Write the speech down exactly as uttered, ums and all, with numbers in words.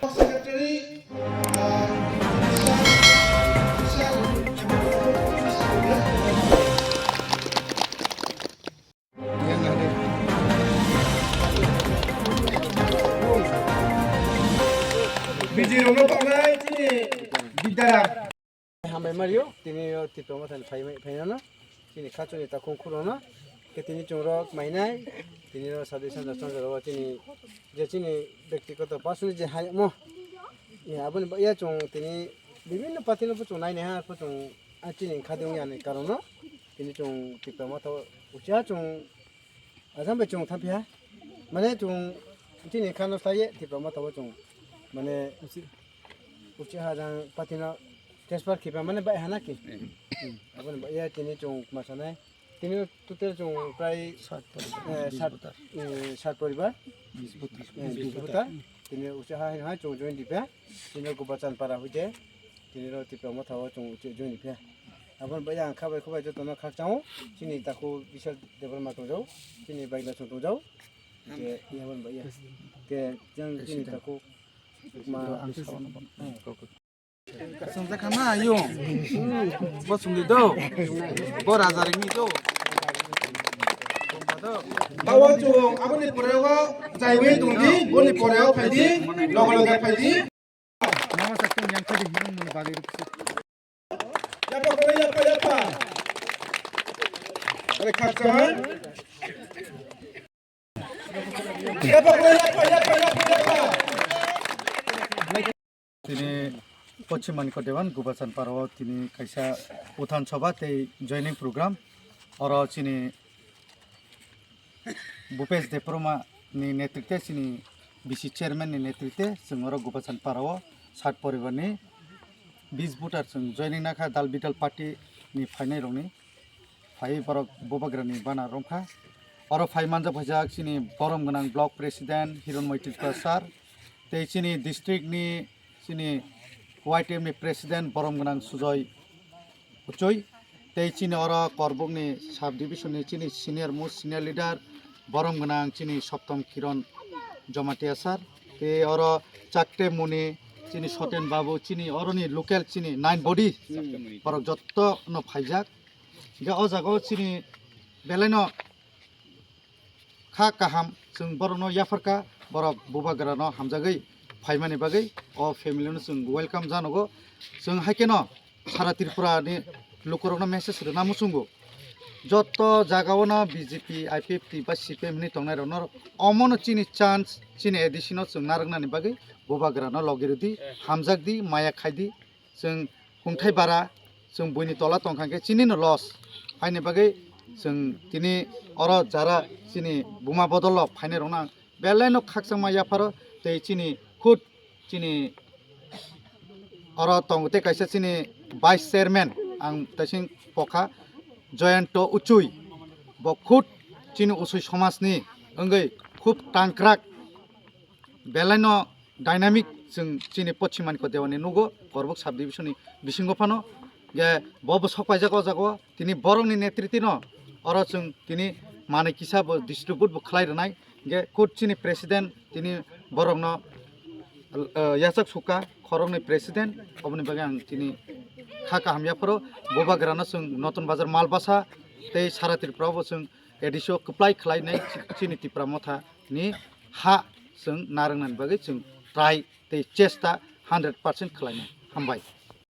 Secretary, uh, Bijirokno tongnai chini Bidyaram. Hambai mario, tini yo Tipra Mothani phai, phainano, chini khachuni takhung khurokno, khe tini chungrok mainai, tini yo sadi sanja sanja rogo chini, je chini byaktigoto personal je hai mo, ya, aboni ba-, ya chung tini bibhinno party no bo chung nainai ha, bo chung, ah, chini khadi wng yani karon no, tini chung Tipra Motha ucha chung Ajang bai chwng thamphi ha. Mane chwng chini khano slai ye Tipra Motha o chwng. Mane uchi ha jang party no transfer khipa mane bai hana ki. Hmm. Aboni bai ya tini chwng ma sanai. Tini total chwng prai, eh, sat, eh, sat poribar. Eh, bis voter. Tini uchi ha hai chwng join dipa. Tini Gobachan para hoite. Tini ro Tipra Motha o chwng uchi join dipa. Aboni bai ang khabai khubai jotono khakchang o. Chini takhuk Bishal Debbarma tongjao. Chini bai na chwng tongjao. Ke, iya, wan ba, iya. Ke, jang chini takhuk ma. Swngjak kha na, ayung. Bo sungdi do. Bo raja ringni do. Bawa chung, aboni pore o jaiwi tongdi, boni pore o phaidi, loge loge phaidi. Mama sakhe yang tadi hilang mun bagi. Yapa kore, yapa, yapa. Are khakchang ha. Yapa kore, yapa, yapa, yapa, yapa. Tini Pochim Manikya Dewan Gobachan Parao tini kaisa Uthan Sabha tei joining program. Oro chini Bhupesh Debbarma ni netrite, chini B C chairman ni netrite, chwng oro Gobachan Parao sat poribar ni bis voter chwng joining nakha, dal bidal party ni phainai rokni phai borok Bubagra ni bana romkha. Oro phai manjak phaijak chini borom gwnang block president Hiron Moitripura sir, tei chini district ni chini Y T M ni president borom gwnang Sujoy Uchui, tei chini oro Korbuk ni sub division ni chini senior most senior leader borom gwnang chini Soptom Kiron Jamatia sir, tei oro Chakte Muni chini Soten Babu, chini oro ni local chini nine body borok jotto no phaijak. Hingke o jaga o chini belai no kha kaham, chwng borokno yapharkha, borok Bubagrano hamjagwi phaimani bagwi o family no chwng welcome janogo. Chwng hai kheno sara Tripura ni lukurokno message rwna muchungo. Joto jagao no B J P, I P F T ba C P M hinwi tongnairokno omono chini chance, chini A D C no chwng narwknani bagwi Bubagrano logi rwdi, hamjakdi, maya khaidi. Chwng hungthai bara, chwng buini tola tongkha khe chini no loss. Haini bagwi chwng tini oro jara chini buma bodolo phainai rokno ang belai no khakchangma yapharo tei chini khud chini oro tongo tei kaisa chini vice chairman ang taising pokha Joyanto Uchui, bo khud chini Uchui somajni wngwi khub tangkrak belai no dynamic chwng chini Pochim Manikya Dewan ni nugo, Korbuk sub division ni bisingo phano, je bo bo sok paijak o jaga o, tini borok ni netriti no oro chwng tini manwi kisa bo distribute bo khlai rwnai, je khud chini president tini borok no, eh, yachak sukha khorok ni president, oboni bagwi ang tini kha kaham yapharo Bubagra no chwng Notun Bazar Malbasa tei sara Tripura o bo chwng A D C o kwplai khlai nai chini Tipra Motha ni ha chwng narwknani bagwi chwng try tei chesta hundred percent khlainai. Hambai.